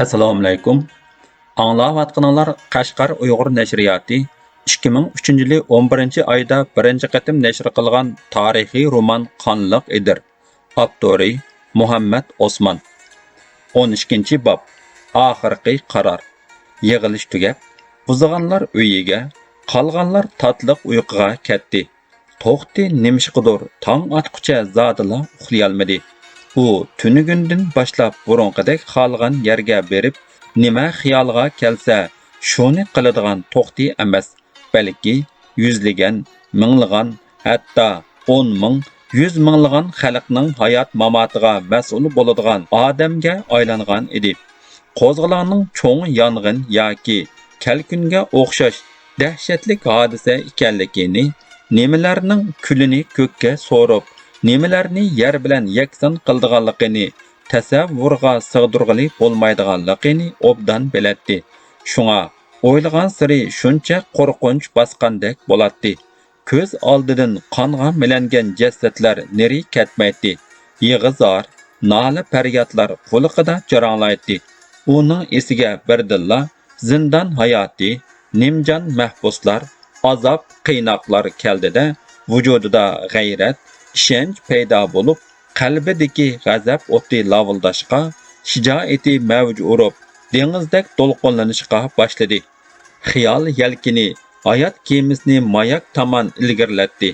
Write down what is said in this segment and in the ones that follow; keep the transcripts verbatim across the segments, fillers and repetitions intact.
ئەسسالامۇئەلەيكۇم. ئاڭلاۋاتقىنىڭلار قەشقەر ئۇيغۇر نەشرىياتى ئىككى مىڭ ئۈچىنچى يىلى ئون بىرىنچى ئايدا بىرىنچى قېتىم نەشر قىلغان تارىخىي رومان قانلىق ئېدىر. ئاپتورى مۇھەممەد ئوسمان. ئون ئىككىنچى باب، ئاخىرقى قارار. يىغىلىش تۈگەپ، بۇزغانلار ئۆيىگە، قالغانلار تاتلىق ئۇيقۇغا كەتتى. توختى نېمىشقىدۇر تاڭ ئاتقۇچە زادىلا ئۇخلىيالمىدى. ئۇ تۈنۈگۈندىن باشلاپ بۇرۇنقىدەك خالىغان يەرگە بېرىپ، نېمە خىيالىغا كەلسە، شۇنى قىلىدىغان توختى ئەمەس، بەلكى يۈزلىگەن، مىڭلىغان، ھەتتا ئون مىڭ، يۈز مىڭلىغان خەلقنىڭ ھايات-ماماتىغا مەسئۇل بولىدىغان ئادەمگە ئايلانغان ئىدى. قوزغىلاڭنىڭ چوڭ يانغىن ياكى كەلكۈنگە ئوخشاش دەھشەتلىك ھادىسە ئىكەنلىكىنى، نېمىلەرنىڭ كۈلىنى كۆككە سورۇپ، نېمىلەرنى يەر بىلەن يەكسان قىلىدىغانلىقىنى تەسەۋۋۇرغا سىغدۇرغىلى بولمايدىغانلىقىنى ئوبدان بىلەتتى. شۇڭا ئويلىغانسېرى شۇنچە قورقۇنچ باسقاندەك بولاتتى. كۆز ئالدىدىن قانغا مىلەنگەن جەسەتلەر نېرى كەتمەيتتى. يىغا-زار، نالە-پەريادلار قۇلىقىدا جاراڭلايتتى. ئۇنىڭ ئېسىگە بىردىنلا زىندان ھاياتى، نىمجان مەھبۇسلار، ئازاب-قىيناقلار كەلدى-دە، ۋۇجۇدىدا غەيرەت، ئىشەنچ پەيدا بولۇپ، قەلبىدىكى غەزەپ ئوتى لاۋۇلداشقا، شىجائىتى مەۋج ئۇرۇپ، دېڭىزدەك دولقۇنلىنىشقا باشلىدى. خىيال يەلكىنى ھايات كېمىسىنى ماياك تامان ئىلگىرىلەتتى.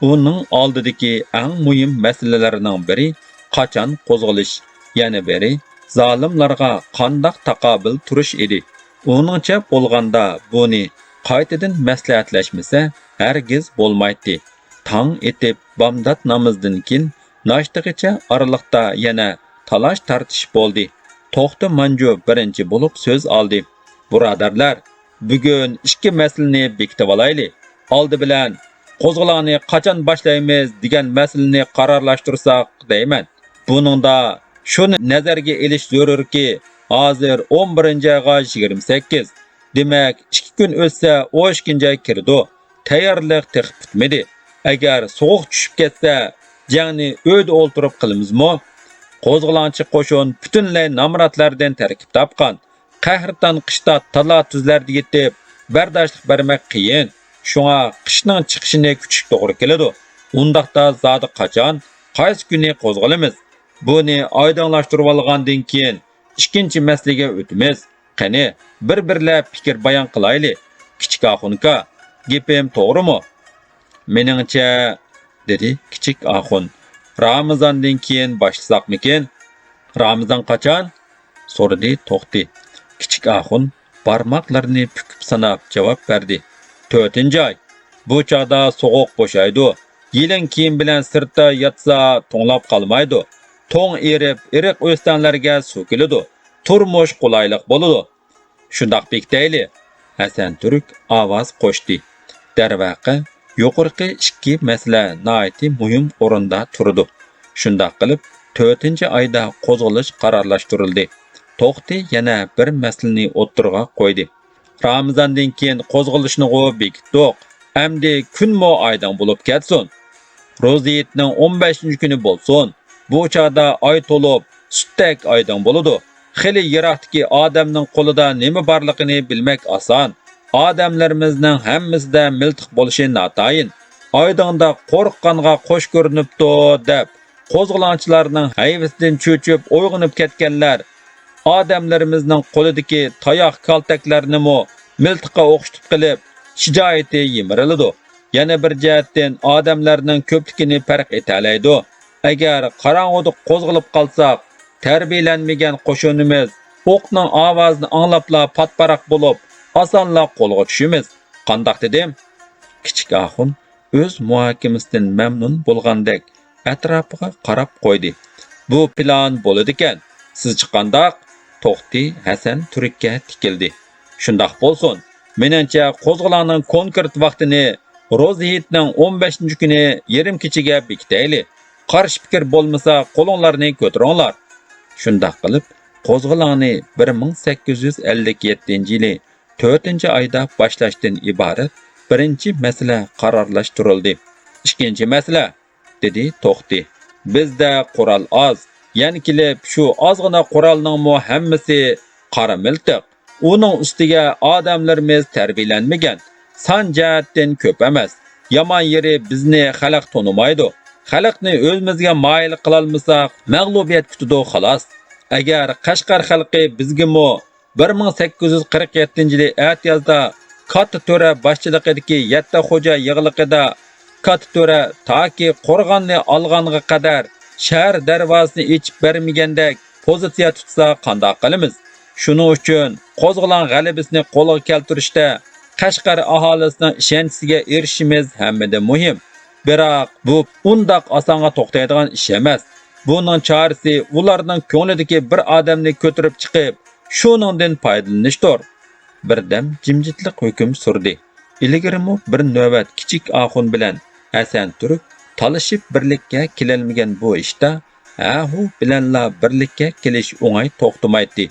ئۇنىڭ ئالدىدىكى ئەڭ مۇھىم مەسىلىلەرنىڭ بىرى قاچان قوزغىلىش، يەنە بىرى زالىملارغا قانداق تاقابىل تۇرۇش ئىدى. ئۇنىڭچە بولغاندا بۇنى قايتىدىن مەسلىھەتلەشمىسە ھەرگىز بولمايتتى. تاڭ ئېتىپ، بامدات نامىزىدىن كېيىن ناشتىغىچە ئارىلىقتا يەنە تالاش-تارتىش بولدى. توختى مانجۇ بىرىنچى بولۇپ سۆز ئالدى. بۇرادەرلەر، بۈگۈن ئىككى مەسىلىنى بېكىتىۋالايلى. ئالدى بىلەن، قوزغىلاڭنى قاچان باشلايمىز دېگەن مەسىلىنى قارارلاشتۇرساق دەيمەن. بۇنىڭدا شۇنى نەزەرگە ئېلىش زۆرۈركى، ھازىر ئون بىرىنچى ئايغا يىگىرمە سەككىز. دېمەك، ئىككى كۈن ئۆتسە ئون ئىككىنچى ئاي كىرىدۇ. تەييارلىق تېخى پۈتمىدى. ئەگەر سوغۇق چۈشۈپ كەتسە، جەڭنى ئۆيدە ئولتۇرۇپ قىلىمىزمۇ؟ قوزغىلاڭچى قوشۇن پۈتۈنلەي نامراتلاردىن تەركىب تاپقان. قەھرىتان قىشتا تالا-تۈزلەردە يېتىپ، بەرداشلىق بەرمەك قىيىن. شۇڭا قىشنىڭ چىقىشىنى كۈتۈش توغرا كېلىدۇ. ئۇنداقتا زادى قاچان، قايسى كۈنى قوزغىلىمىز؟ بۇنى ئايدىڭلاشتۇرۇۋالغاندىن كېيىن، ئىككىنچى مەسىلىگە ئۆتىمىز. قېنى، بىر-بىرلەپ پىكىر بايان قىلايلى. كىچىك ئاخۇنكا، گېپىم توغرىمۇ؟ مېنىڭچە، دېدى كىچىك ئاخۇن، رامىزاندىن كېيىن باشلىساقمىكىن؟ رامىزان قاچان؟ سورىدى توختى. كىچىك ئاخۇن بارماقلىرىنى پۈكۈپ ساناپ جاۋاب بەردى. تۆتىنچى ئاي. بۇ چاغدا سوغۇق بوشايدۇ. يېلىن كىيىم بىلەن سىرتتا ياتسا توڭلاپ قالمايدۇ. توڭ ئېرىپ، ئېرىق ئۆستەڭلەرگە سۇ كېلىدۇ. تۇرمۇش قولايلىق بولىدۇ. شۇنداق بېكىتەيلى، ھەسەن تۈرك ئاۋاز قوشتى. دەرۋەقە، يۇقىرىقى ئىككى مەسىلە ناھايىتى مۇھىم ئورۇندا تۇرىدۇ. شۇنداق قىلىپ، تۆتىنچى ئايدا قوزغىلىش قارارلاشتۇرۇلدى. توختى يەنە بىر مەسىلىنى ئوتتۇرىغا قويدى. رامىزاندىن كېيىن قوزغىلىشنىغۇ بېكىتتۇق. ئەمدى كۈنمۇ ئايدىڭ بولۇپ كەتسۇن. روزا ھېيتنىڭ ئون بەشىنچى كۈنى بولسۇن. بۇ چاغدا ئاي تولۇپ، سۈتتەك ئايدىڭ بولىدۇ. خېلى يىراقتىكى ئادەمنىڭ قولىدا نېمە بارلىقىنى بىلمەك ئاسان. ئادەملىرىمىزنىڭ ھەممىسىدە مىلتىق بولۇشى ناتايىن. ئايدىڭدا قورققانغا قوش كۆرۈنۈپتۇ، دەپ، قوزغىلاڭچىلارنىڭ ھەيۋىسىدىن چۆچۈپ ئويغىنىپ كەتكەنلەر ئادەملىرىمىزنىڭ قولىدىكى تاياق-كالتەكلەرنىمۇ مىلتىققا ئوخشىتىپ قېلىپ، شىجائىتى يىمىرىلىدۇ. يەنە بىر جەھەتتىن، ئادەملەرنىڭ كۆپلۈكىنى پەرق ئېتەلەيدۇ. ئەگەر قاراڭغۇدا قوزغىلىپ قالساق، تەربىيەلەنمىگەن قوشۇنىمىز ئوقنىڭ ئاۋازىنى ئاڭلاپلا پاتپاراق بولۇپ، ئاسانلا قولغا چۈشىمىز. قانداق دېدىم؟ كىچىك ئاخۇن ئۆز مۇھاكىمىسىدىن مەمنۇن بولغاندەك ئەتراپىغا قاراپ قويدى. بۇ پىلان بولىدىكەن. سىزچە قانداق؟ توختى ھەسەن تۈرككە تىكىلدى. شۇنداق بولسۇن. مېنىڭچە، قوزغىلاڭنىڭ كونكرېت ۋاقتىنى روزا ھېيتنىڭ ئون بەشىنچى كۈنى يېرىم كېچىگە بېكىتەيلى. قارشى پىكىر بولمىسا، قولۇڭلارنى كۆتۈرۈڭلار. شۇنداق قىلىپ، قوزغىلاڭنى بىر مىڭ سەككىز يۈز ئەللىك يەتتىنچى يىلى تۆتىنچى ئايدا باشلاشتىن ئىبارەت بىرىنچى مەسىلە قارارلاشتۇرۇلدى. ئىككىنچى مەسىلە، دېدى توختى. بىزدە قورال ئاز. يەنە كېلىپ شۇ ئازغىنا قورالنىڭمۇ ھەممىسى قارا مىلتىق. ئۇنىڭ ئۈستىگە ئادەملىرىمىز تەربىيەلەنمىگەن، سان جەھەتتىن كۆپ ئەمەس. يامان يېرى بىزنى خەلق تونۇمايدۇ. خەلقنى ئۆزىمىزگە مايىل قىلالمىساق، مەغلۇبىيەت كۈتىدۇ، خالاس. ئەگەر قەشقەر خەلقى بىزگىمۇ بىر مىڭ سەككىز يۈز قىرىق يەتتىنچى يىلى ئەتىيازدا كاتتا تۆرە باشچىلىقىدىكى يەتتە خوجا يىغلىقىدا كاتتا تۆرە تاكى قورغاننى ئالغانغا قەدەر شەھەر دەرۋازىسىنى ئېچىپ بەرمىگەندەك پوزىتسىيە تۇتسا قانداق قىلىمىز؟ شۇنىڭ ئۈچۈن قوزغىلاڭ غەلىبىسىنى قولغا كەلتۈرۈشتە قەشقەر ئاھالىسىنىڭ ئىشەنچىسىگە ئېرىشىشىمىز ھەممىدىن مۇھىم. بىراق بۇ ئۇنداق ئاسانغا توختايدىغان ئىش ئەمەس. بۇنىڭ چارىسى ئۇلارنىڭ كۆڭلىدىكى بىر ئادەمنى كۆتۈرۈپ چىقىپ، شۇنىڭدىن پايدىلىنىشتۇر. بىردەم جىمجىتلىق ھۆكۈم سۈردى. ئىلگىرىمۇ بىر نۆۋەت كىچىك ئاخۇن بىلەن ھەسەن تۈرك تالىشىپ بىرلىككە كېلەلمىگەن بۇ ئىشتا ھە-ھۇ بىلەنلا بىرلىككە كېلىش ئوڭاي توختىمايتتى.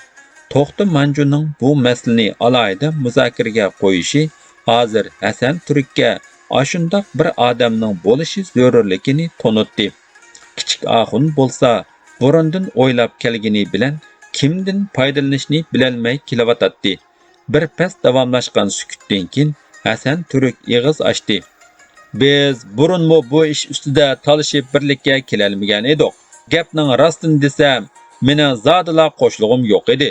توختى مانجۇنىڭ بۇ مەسىلىنى ئالاھىدە مۇزاكىرىگە قويۇشى ھازىر ھەسەن تۈرككە ئاشۇنداق بىر ئادەمنىڭ بولۇشى زۆرۈرلۈكىنى تونۇتتى. كىچىك ئاخۇن بولسا بۇرۇندىن ئويلاپ كەلگىنى بىلەن كىمدىن پايدىلىنىشنى بىلەلمەي كېلىۋاتاتتى. بىر پەس داۋاملاشقان سۈكۈتتىن كېيىن ھەسەن تۈرك ئېغىز ئاچتى. بىز بۇرۇنمۇ بۇ ئىش ئۈستىدە تالىشىپ بىرلىككە كېلەلمىگەن ئىدۇق. گەپنىڭ راستىنى دېسەم، مېنىڭ زادىلا قوشۇلغۇم يوق ئىدى.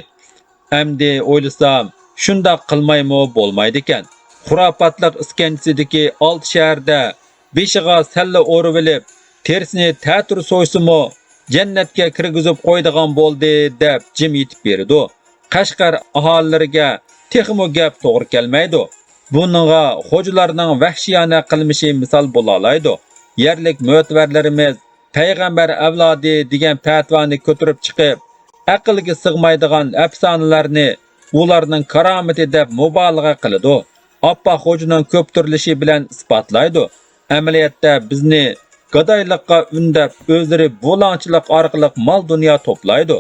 ئەمدى ئويلىسام، شۇنداق قىلمايمۇ بولمايدىكەن. خۇراپاتلىق ئىسكەنجىسىدىكى ئالتە شەھەردە بېشىغا سەللە ئورىۋېلىپ، تېرىسىنى تەتۈر سويسىمۇ، جەننەتكە كىرگۈزۈپ قويىدىغان بولدى، دەپ جىم يېتىپ بېرىدۇ. قەشقەر ئاھالىلىرىگە تېخىمۇ گەپ توغرا كەلمەيدۇ. بۇنىڭغا خوجىلارنىڭ ۋەھشىيانە قىلمىشى مىسال بولالايدۇ. يەرلىك مۆتىۋەرلىرىمىز پەيغەمبەر ئەۋلادى دېگەن پەتىۋانى كۆتۈرۈپ چىقىپ، ئەقىلگە سىغمايدىغان ئەپسانىلەرنى ئۇلارنىڭ كارامىتى دەپ مۇبالىغە قىلىدۇ. ئاپپاق خوجىنىڭ كۆپتۈرۈلۈشى بىلەن ئىسپاتلايدۇ. ئەمەلىيەتتە بىزنى گادايلىققا ئۈندەپ، ئۆزلىرى بۇلاڭچىلىق ئارقىلىق مال-دۇنيا توپلايدۇ.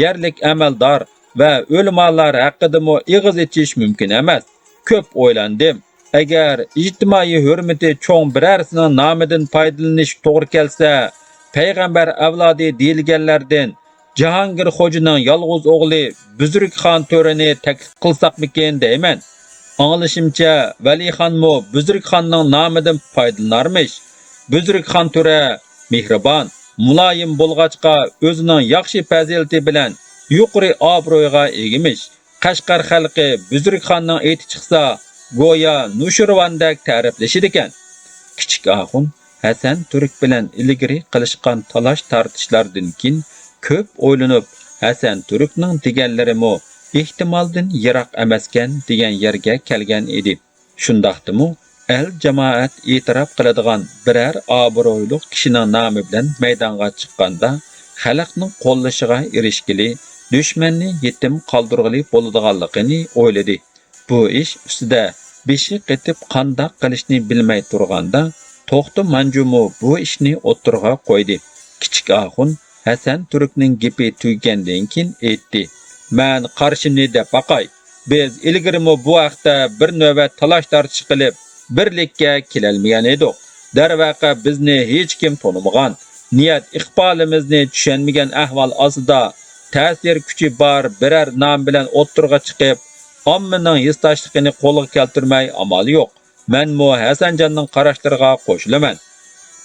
يەرلىك ئەمەلدار ۋە ئۆلىمالار ھەققىدىمۇ ئېغىز ئېچىش مۇمكىن ئەمەس. كۆپ ئويلاندىم. ئەگەر ئىجتىمائىي ھۆرمىتى چوڭ بىرەرسىنىڭ نامىدىن پايدىلىنىش توغرا كەلسە، پەيغەمبەر ئەۋلادى دېيىلگەنلەردىن جاھانگىر خوجىنىڭ يالغۇز ئوغلى بۈزرۈكخان تۆرىنى تەكلىپ قىلساقمىكىن دەيمەن. ئاڭلىشىمچە، ۋەلىخانمۇ بۈزرۈكخاننىڭ نامىدىن پايدىلىنارمىش. بۈزرۈكخان تۆرە مېھرىبان، مۇلايىم بولغاچقا، ئۆزىنىڭ ياخشى پەزىلىتى بىلەن يۇقىرى ئابرۇيغا ئىگىمىش. قەشقەر خەلقى بۈزرۈكخاننىڭ ئېتى چىقسا، گويا نوشىرۋاندەك تەرىپلىشىدىكەن. كىچىك ئاخۇن ھەسەن تۈرك بىلەن ئىلگىرى قىلىشقان تالاش-تارتىشلاردىن كېيىن كۆپ ئويلىنىپ، ھەسەن تۈركنىڭ دېگەنلىرىمۇ ئېھتىمالدىن يىراق ئەمەسكەن دېگەن يەرگە كەلگەن ئىدى. شۇنداقتىمۇ ئەل-جامائەت ئېتىراپ قىلىدىغان بىرەر ئابرۇيلۇق كىشىنىڭ نامى بىلەن مەيدانغا چىققاندا، خەلقنىڭ قوللىشىغا ئېرىشكىلى، دۈشمەننى يېتىم قالدۇرغىلى بولىدىغانلىقىنى ئويلىدى. بۇ ئىش ئۈستىدە بېشى قېتىپ قانداق قىلىشنى بىلمەي تۇرغاندا، توختى مانجۇمۇ بۇ ئىشنى ئوتتۇرىغا قويدى. كىچىك ئاخۇن ھەسەن تۈركنىڭ گېپى تۈگىگەندىن كېيىن ئېيتتى: «مەن قارشىمنى دەپ باقاي. بىز ئىلگىرىمۇ بۇ ھەقتە بىر نۆۋەت تالاش-تارتىش قىلىپ، بىرلىككە كېلەلمىگەن ئىدۇق. دەرۋەقە، بىزنى ھېچكىم تونۇمىغان. نىيەت-ئىقبالىمىزنى چۈشەنمىگەن ئەھۋال ئاستىدا، تەسىر كۈچى بار بىرەر نام بىلەن ئوتتۇرىغا چىقىپ، ئاممىنىڭ ھېسداشلىقىنى قولغا كەلتۈرمەي ئامال يوق. مەنمۇ ھەسەنجاننىڭ قاراشلىرىغا قوشۇلىمەن.»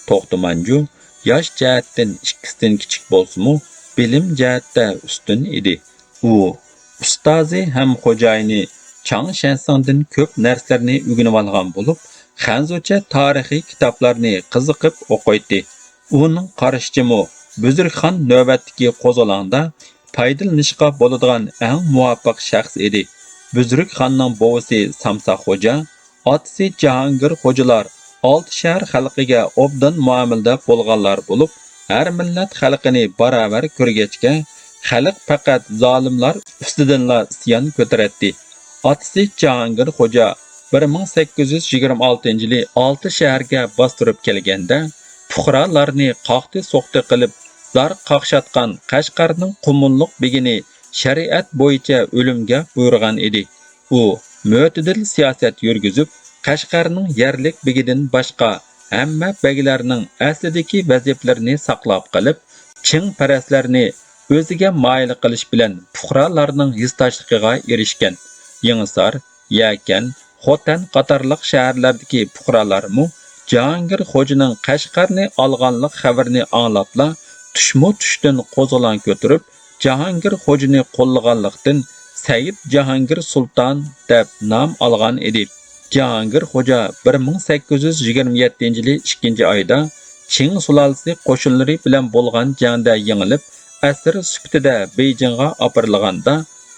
توختى مانجۇ ياش جەھەتتىن ئىككىسىدىن كىچىك بولسىمۇ، بىلىم جەھەتتە ئۈستۈن ئىدى. ئۇ ئۇستازى ھەم خوجايىنى چاڭ شەنسىڭدىن كۆپ نەرسىلەرنى ئۆگىنىۋالغان بولۇپ، خەنزۇچە تارىخىي كىتابلارنى قىزىقىپ ئوقۇيتتى. ئۇنىڭ قارىشىچىمۇ، بۈزرۈكخان نۆۋەتتىكى قوزغىلاڭدا پايدىلىنىشقا بولىدىغان ئەڭ مۇۋاپىق شەخس ئىدى. بۈزرۈكخاننىڭ بوۋىسى سامساق خوجا، ئاتىسى جاھانگىر خوجىلار ئالتە شەھەر خەلقىگە ئوبدان مۇئامىلىدە بولغانلار بولۇپ، ھەر مىللەت خەلقىنى باراۋەر كۆرگەچكە، خەلق پەقەت زالىملار ئۈستىدىنلا ئىسيان كۆتۈرەتتى. ئاتىسى جاھانگىر خوجا بىر مىڭ سەككىز يۈز يىگىرمە ئالتىنچى يىلى ئالتە شەھەرگە باستۇرۇپ كەلگەندە، پۇقرالارنى قاقتى-سوقتى قىلىپ زار قاقشاتقان قەشقەرنىڭ قۇمۇللۇق بېگىنى شەرىئەت بويىچە ئۆلۈمگە بۇيرۇغان ئىدى. ئۇ مۆتىدىل سىياسەت يۈرگۈزۈپ، قەشقەرنىڭ يەرلىك بېگىدىن باشقا ھەممە بەگلەرنىڭ ئەسلىدىكى ۋەزىپىلىرىنى ساقلاپ قېلىپ، چىڭپەرەسلەرنى ئۆزىگە مايىل قىلىش بىلەن پۇقرالارنىڭ ھېسداشلىقىغا ئېرىشكەن. يېڭىسار، يەكەن، خوتەن قاتارلىق شەھەرلەردىكى پۇقرالارمۇ جاھانگىر خوجىنىڭ قەشقەرنى ئالغانلىق خەۋىرىنى ئاڭلاپلا، تۇشمۇ تۇشتىن قوزغىلاڭ كۆتۈرۈپ، جاھانگىر خوجىنى قوللىغانلىقتىن، سەئىد جاھانگىر سۇلتان دەپ نام ئالغان ئىدى. جاھانگىر خوجا بىر مىڭ سەككىز يۈز يىگىرمە يەتتىنچى يىلى ئىككىنچى ئايدا چىڭ سۇلالىسى قوشۇنلىرى بىلەن بولغان جەڭدە يېڭىلىپ، ئەسىر سۈپىتىدە بېيجىڭغا ئاپىرىلغاندا،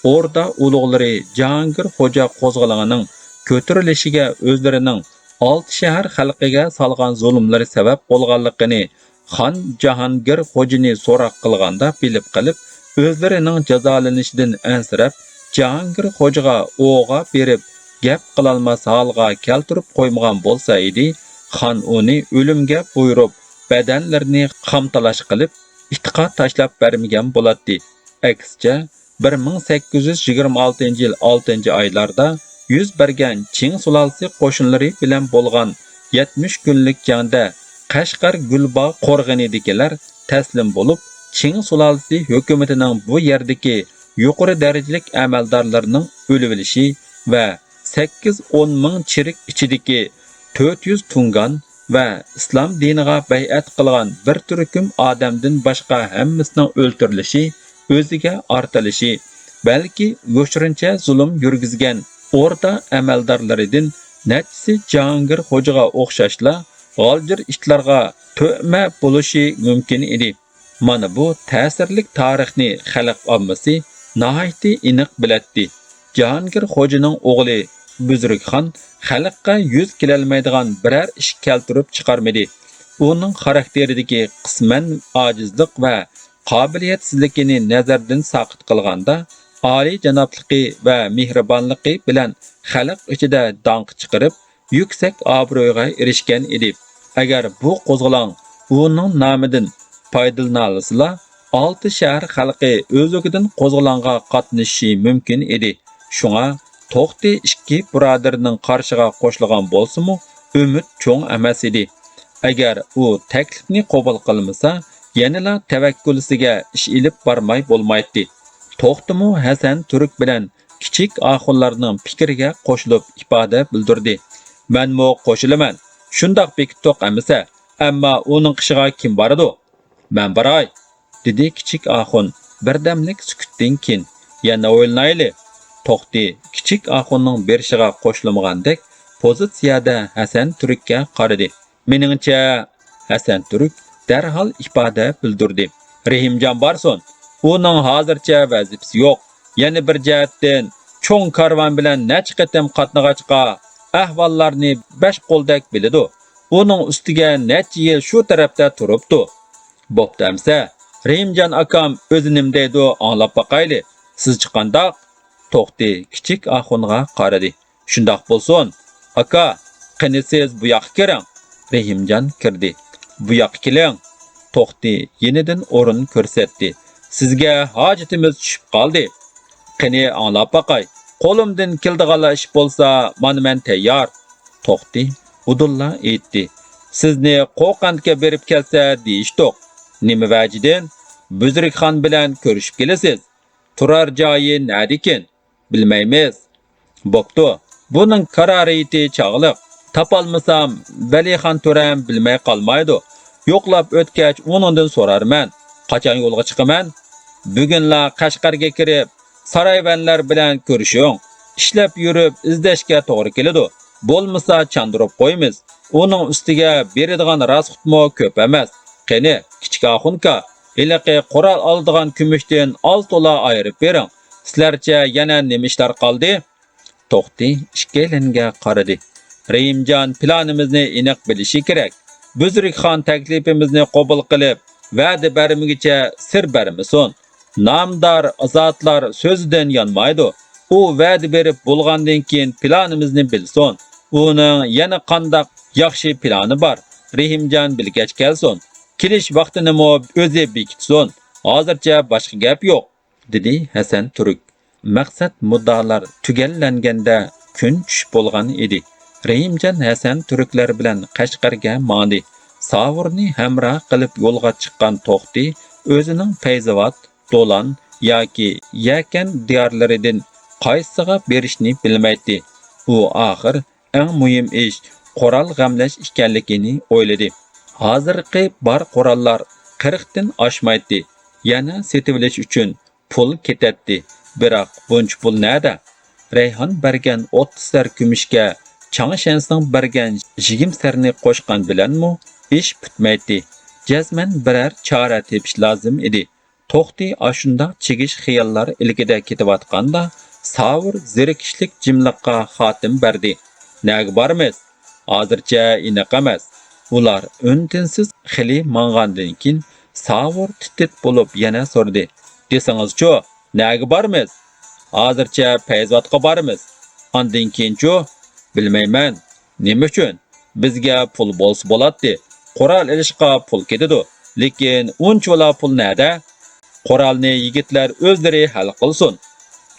ئوردا ئۇلۇغلىرى جاھانگىر خوجا قوزغىلىڭىنىڭ كۆتۈرۈلۈشىگە ئۆزلىرىنىڭ ئالتە شەھەر خەلقىگە سالغان زۇلۇملىرى سەۋەب بولغانلىقىنى خان جاھانگىر خوجىنى سوراق قىلغاندا بىلىپ قېلىپ، ئۆزلىرىنىڭ جازالىنىشىدىن ئەنسىرەپ، جاھانگىر خوجىغا ئوغا بېرىپ، گەپ قىلالماس ھالغا كەلتۈرۈپ قويمىغان بولسا ئىدى، خان ئۇنى ئۆلۈمگە بۇيرۇپ، بەدەنلىرىنى قامتالاش قىلىپ، ئىتقا تاشلاپ بەرمىگەن بولاتتى. ئەكسىچە، بىر مىڭ سەككىز يۈز يىگىرمە ئالتىنچى يىل ئالتىنچى ئايلاردا يۈز بەرگەن چىڭ سۇلالىسى قوشۇنلىرى بىلەن بولغان يەتمىش كۈنلۈك جەڭدە قەشقەر گۈلباغ قورغىنىدىكىلەر تەسلىم بولۇپ، چىڭ سۇلالىسى ھۆكۈمىتىنىڭ بۇ يەردىكى يۇقىرى دەرىجىلىك ئەمەلدارلىرىنىڭ ئۆلۈۋېلىشى ۋە سەككىز ئون مىڭ چېرىك ئىچىدىكى تۆت يۈز تۇڭگان ۋە ئىسلام دىنىغا بەيئەت قىلغان بىر تۈركۈم ئادەمدىن باشقا ھەممىسىنىڭ ئۆلتۈرۈلۈشى، ئۆزىگە ئارتىلىشى، بەلكى يوشۇرۇنچە زۇلۇم يۈرگۈزگەن ئوردا ئەمەلدارلىرىدىن نەچچىسى جاھانگىر خوجىغا ئوخشاشلا غالجىر ئىتلارغا تۆمە بولۇشى مۇمكىن ئىدى. مانا بۇ تەسىرلىك تارىخنى خەلق ئاممىسى ناھايىتى ئېنىق بىلەتتى. جاھانگىر خوجىنىڭ ئوغلى بۈزرۈكخان خەلققە يۈز كېلەلمەيدىغان بىرەر ئىش كەلتۈرۈپ چىقارمىدى. ئۇنىڭ خاراكتېرىدىكى قىسمەن ئاجىزلىق ۋە قابىلىيەتسىزلىكىنى نەزەردىن ساقىت قىلغاندا، ئالىيجانابلىقى ۋە مېھرىبانلىقى بىلەن خەلق ئىچىدە داڭقى چىقىرىپ، يۈكسەك ئابرۇيغا ئېرىشكەن ئىدى. ئەگەر بۇ قوزغىلاڭ ئۇنىڭ نامىدىن پايدىلىنالىسىلا، ئالتە شەھەر خەلقى ئۆزلۈكىدىن قوزغىلاڭغا قاتنىشىشى مۇمكىن ئىدى. شۇڭا توختى ئىككى بۇرادىرىنىڭ قارىشىغا قوشۇلغان بولسىمۇ، ئۈمىد چوڭ ئەمەس ئىدى. ئەگەر ئۇ تەكلىپنى قوبۇل قىلمىسا، يەنىلا تەۋەككۈلسىزگە ئىش ئېلىپ بارماي بولمايتتى. توختىمۇ ھەسەن تۈرك بىلەن كىچىك ئاخۇنلارنىڭ پىكرىگە قوشۇلۇپ ئىپادە بىلدۈردى. مەنمۇ قوشۇلىمەن، شۇنداق بېكىتتۇق ئەمىسە، ئەمما ئۇنىڭ قېشىغا كىم بارىدۇ؟ مەن باراي، دېدى كىچىك ئاخۇن بىردەملىك سۈكۈتتىن كېيىن. يەنە ئويلىنايلى. توختى كىچىك ئاخۇننىڭ بېرىشىغا قوشۇلمىغاندەك پوزىتسىيەدە ھەسەن تۈرككە قارىدى. مېنىڭچە، ھەسەن تۈرك دەرھال ئىپادە بىلدۈردى. رېھىمجان بارسۇن، ئۇنىڭ ھازىرچە ۋەزىپىسى يوق. يەنە بىر جەھەتتىن، چوڭ كارۋان بىلەن نەچچە قېتىم قاتنىغاچقا، ئەھۋاللارنى بەش قولدەك بىلىدۇ. ئۇنىڭ ئۈستىگە نەچچە يىل شۇ تەرەپتە تۇرۇپتۇ. بوپتۇ ئەمسە، رېھىمجان ئاكام ئۆزى نېمە دەيدۇ، ئاڭلاپ باقايلى. سىزچە قانداق؟ توختى كىچىك ئاخۇنغا قارىدى. شۇنداق بولسۇن. ئاكا، قېنى سىز بۇ ياققا كىرىڭ. رېھىمجان كىردى. بۇ ياققا كېلىڭ. توختى يېنىدىن ئورۇن كۆرسەتتى. سىزگە ھاجىتىمىز چۈشۈپ قالدى. قېنى ئاڭلاپ باقاي. قولۇمدىن كېلىدىغانلا ئىش بولسا، مانا مەن تەييار. توختى ئۇدۇللا ئېيتتى. سىزنى قوقەنتكە بېرىپ كەلسە دېيىشتۇق. نېمە ۋەجىدىن؟ بۈزرۈكخان بىلەن كۆرۈشۈپ كېلىسىز. تۇرار جايى نەدىكىن؟ بىلمەيمىز. بوپتۇ، بۇنىڭ كارارىيىتى چاغلىق. تاپالمىسام، ۋەلىخان تۆرەم بىلمەي قالمايدۇ. يوقلاپ ئۆتكەچ ئۇنىڭدىن سورارمەن. قاچان يولغا چىقىمەن؟ بۈگۈنلا قەشقەرگە كىرىپ، سارايۋەنلەر بىلەن كۆرۈشۈڭ. ئىشلەپ يۈرۈپ ئىزدەشكە توغرا كېلىدۇ. بولمىسا چاندۇرۇپ قويىمىز. ئۇنىڭ ئۈستىگە بېرىدىغان راسخوتمۇ كۆپ ئەمەس. قېنى، كىچىك ئاخۇنكا، ھېلىقى قورال ئالىدىغان كۈمۈشتىن ئاز تولا ئايرىپ بېرىڭ. سىلەرچە يەنە نېمە ئىشلار قالدى؟ توختى ئىككىيلەنگە قارىدى. رېھىمجان پىلانىمىزنى ئېنىق بىلىشى كېرەك. بۈزرۈكخان تەكلىپىمىزنى قوبۇل قىلىپ، ۋەدە بەرمىگۈچە سىر بەرمىسۇن. نامدار زاتلار سۆزىدىن يانمايدۇ. ئۇ ۋەدە بېرىپ بولغاندىن كېيىن پىلانىمىزنى بىلسۇن. ئۇنىڭ يەنە قانداق ياخشى پىلانى بار؟ رېھىمجان بىلگەچ كەلسۇن. كېلىش ۋاقتىنىمۇ ئۆزى بېكىتسۇن. ھازىرچە باشقا گەپ يوق، دېدى ھەسەن تۈرك. مەقسەت مۇددىئالار تۈگەللەنگەندە كۈن چۈش بولغان ئىدى. رېھىمجان ھەسەن تۈركلەر بىلەن قەشقەرگە ماڭدى. ساۋۇرنى ھەمراھ قىلىپ يولغا چىققان توختى ئۆزىنىڭ پەيزىۋات، دولان ياكى يەكەن دىيارلىرىدىن قايسىسىغا بېرىشنى بىلمەيتتى. ئۇ ئاخىر ئەڭ مۇھىم ئىش قورال غەملەش ئىكەنلىكىنى ئويلىدى. ھازىرقى بار قوراللار قىرىقتىن ئاشمايتتى. يەنە سېتىۋېلىش ئۈچۈن پۇل كېتەتتى. بىراق بۇنچە پۇل نەدە؟ رەيھان بەرگەن ئوتتۇز سەر كۈمۈشكە چاڭ شەنسىڭ بەرگەن يىگىرمە سەرنى قوشقان بىلەنمۇ ئىش پۈتمەيتتى. جەزمەن بىرەر چارە تېپىش لازىم ئىدى. توختى ئاشۇنداق چىگىش خىياللار ئىلكىدە كېتىۋاتقاندا، ساۋۇر زېرىكىشلىك جىملىققا خاتىمە بەردى. نەگە بارىمىز؟ ھازىرچە ئېنىق ئەمەس. ئۇلار ئۈن-تىنسىز خېلى ماڭغاندىن كېيىن، ساۋۇر تىت-تىت بولۇپ يەنە سورىدى. دېسىڭىزچۇ، نەگە بارىمىز؟ ھازىرچە پەيزىۋاتقا بارىمىز. ئاندىن كېيىنچۇ؟ بىلمەيمەن. نېمە ئۈچۈن؟ بىزگە پۇل بولسا بولاتتى. قورال ئېلىشقا پۇل كېتىدۇ. لېكىن ئۇنچىۋالا پۇل نەدە؟ قورالنى يىگىتلەر ئۆزلىرى ھەل قىلسۇن.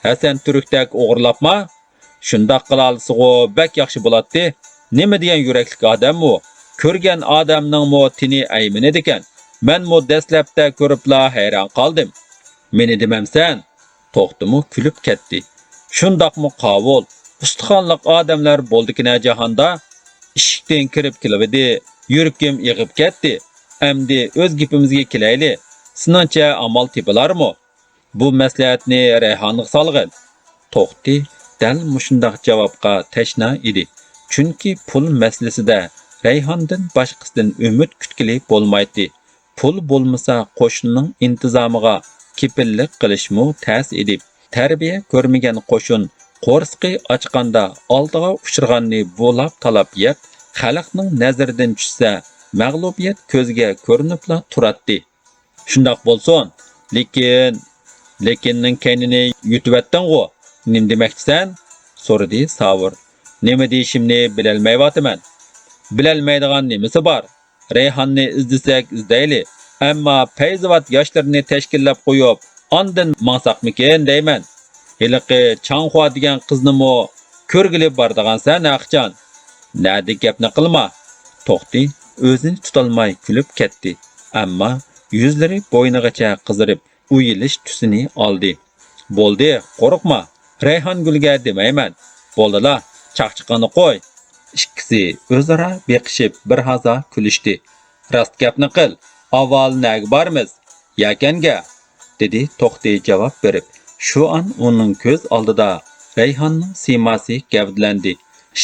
ھەسەن تۈركتەك ئوغرىلاپما؟ شۇنداق قىلالىسىغۇ بەك ياخشى بولاتتى. نېمە دېگەن يۈرەكلىك ئادەم ئۇ. كۆرگەن ئادەمنىڭمۇ تېنى ئەيمىنىدىكەن. مەنمۇ دەسلەپتە كۆرۈپلا ھەيران قالدىم. مېنى دېمەمسەن؟ توختىمۇ كۈلۈپ كەتتى. شۇنداقمۇ قاۋۇل، ئۇستىخانلىق ئادەملەر بولدىكىنە جاھاندا؟ ئىشىكتىن كىرىپ كېلىۋىدى، يۈرىكىم ئېغىپ كەتتى. ئەمدى ئۆز گېپىمىزگە كېلەيلى. سېنىڭچە ئامال تېپىلارمۇ؟ بۇ مەسلىھەتنى رەيھانغا سالغىن. توختى دەل مۇشۇنداق جاۋابقا تەشنا ئىدى. چۈنكى پۇل مەسىلىسىدە رەيھاندىن باشقىسىدىن ئۈمىد كۈتكىلى بولمايتتى. پۇل بولمىسا قوشۇننىڭ ئىنتىزامىغا كېپىللىك قىلىشمۇ تەس ئىدى. تەربىيە كۆرمىگەن قوشۇن قورسىقى ئاچقاندا ئالدىغا ئۇچرىغاننى بۇلاپ تالاپ يەپ، خەلقنىڭ نەزىرىدىن چۈشسە، مەغلۇبىيەت كۆزگە كۆرۈنۈپلا تۇراتتى. شۇنداق بولسۇن، لېكىن، لېكىننىڭ كەينىنى يۇتۇۋەتتىڭغۇ، نېمە دېمەكچىسەن؟ سورىدى ساۋۇر. نېمە دېيىشىمنى بىلەلمەيۋاتىمەن. بىلەلمەيدىغان نېمىسى بار؟ رەيھاننى ئىزدىسەك ئىزدەيلى، ئەمما پەيزىۋات ياشلىرىنى تەشكىللەپ قويۇپ، ئاندىن ماڭساقمىكىن دەيمەن. ھېلىقى چاڭخۇا دېگەن قىزنىمۇ كۆرگىلى بارىدىغانسەن ھەقىچان. نەدە گەپنى قىلما. توختى ئۆزىنى تۇتالماي كۈلۈپ كەتتى. ئەمما يۈزلىرى بوينىغىچە قىزىرىپ، ئۇيىلىش تۈسىنى ئالدى. بولدى، قورقما. رەيھانگۈلگە دېمەيمەن. بولدىلا، چاقچىقىڭنى قوي. ئىككىسى ئۆزئارا بېقىشىپ بىر ھازا كۈلۈشتى. راست گەپنى قىل، ئاۋۋال نەگە بارىمىز؟ يەكەنگە، دېدى توختى جاۋاب بېرىپ. شۇ ئان ئۇنىڭ كۆز ئالدىدا رەيھاننىڭ سىيماسى گەۋدىلەندى.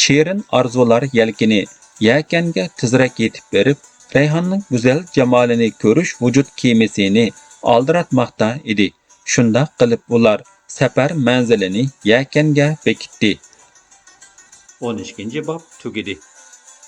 شېرىن ئارزۇلار يەلكىنى يەكەنگە تېزرەك يېتىپ بېرىپ، رەيھاننىڭ گۈزەل جامالىنى كۆرۈش ۋۇجۇد كېمىسىنى ئالدىراتماقتا ئىدى. شۇنداق قىلىپ ئۇلار سەپەر مەنزىلىنى يەكەنگە بېكىتتى. ئون ئىككىنچى باب تۈگىدى.